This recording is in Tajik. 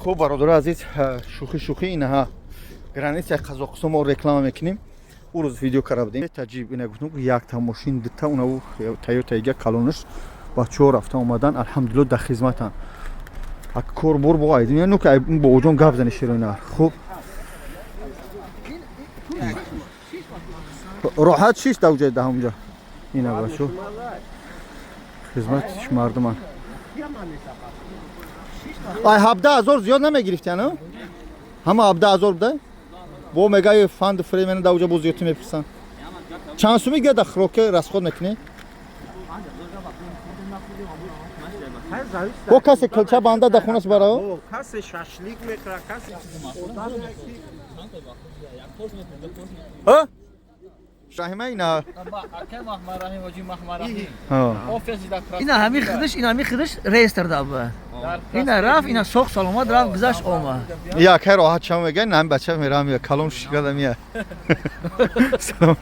Хуб, бародари азиз, шӯхӣ шӯхӣ, инаҳа границаи Қазоқистон мо реклама мекунем. Ӯ рӯз видео карда будем. Таҷиб ина гуфтам, якта мошин, дута, унаву Тойота ига калонаш, бачаҳо рафта омадан, алҳамдулилло, дар хизматанд. Ак кор бор бо айдин, ну ки бобоҷон гап зани широина. Хуб, роҳат шиш да уҷа да ҳамунҷа. Ина бачо хизматиш мардуман. Ай 17 000 зиёд намегирифтян, ҳама 17 000 буда. Бо мегаи фанд фремена да уҷа боз зиёдтӣ мепурсанд. Чанд суми гада хӯроке расход мекунӣ? Бо касе килча банда да хонаш барао? Касе шашлик мехӯрад, касе. Ҳа? Раҳима ина. Ина ҳамин худаш, ина ҳамин худаш реестр да буд. Ина рафт, ина соқ саломат рафт, гузашт, омад. Я кай роҳат шава мега, на бача мерам, я калон шигада мия. Салом.